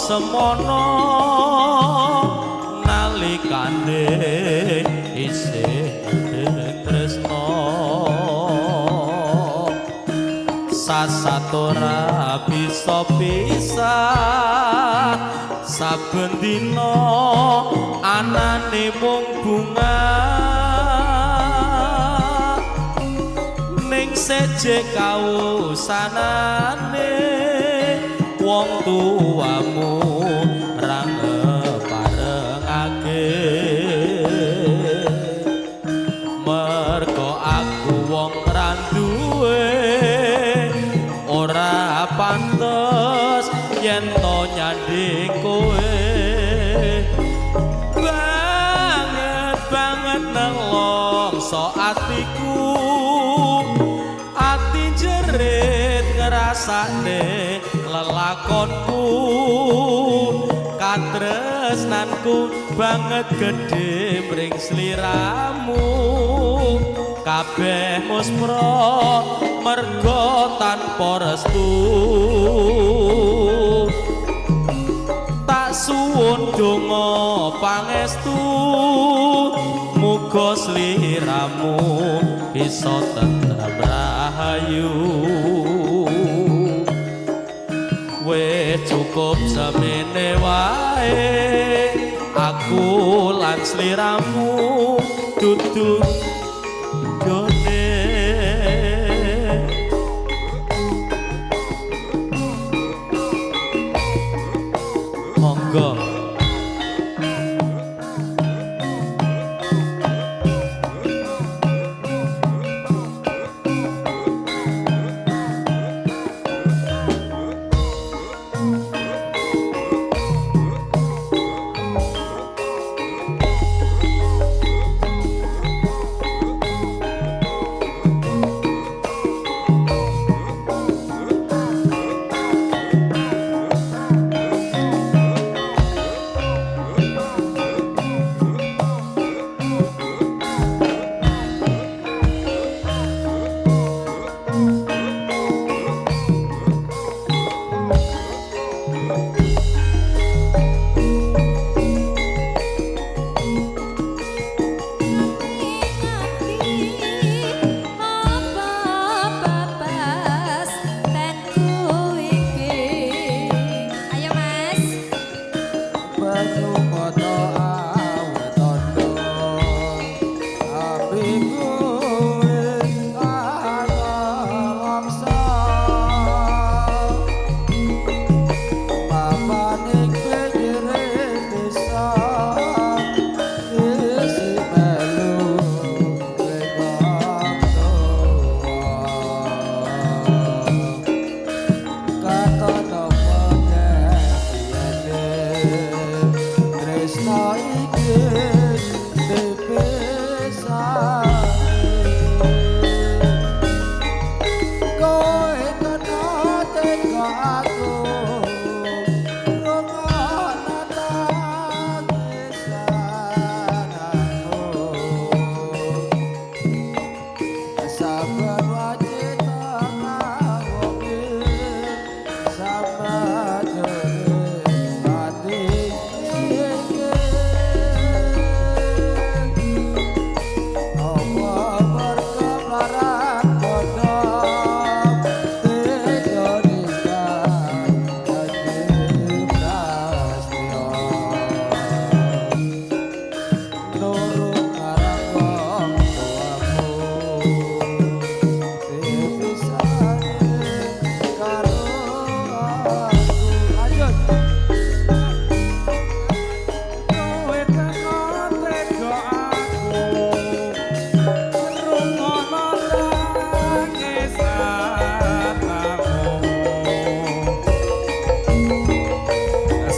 Semono nalikane isih tresno, sasat ora bisa pisah, saben dina anane mung bunga, ning seje kausanane wong tuamu ra ngeparengake. Mergo aku wong ra duwe, ora pantes yen to nyanding kowe. Banget banget nelongso atiku, ati jerit ngrasakne lelakonku, katresnanku banget gedhe mring sliramu, kabeh muspra mergo tanpa restu. Tak suwun donga pangestu, muga sliramu bisa tentrem rahayu. Wis cukup semene wae, aku lan sliramu dudu jone. Monggo.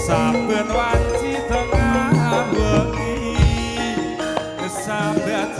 Saben wanci tengah wengi sambat.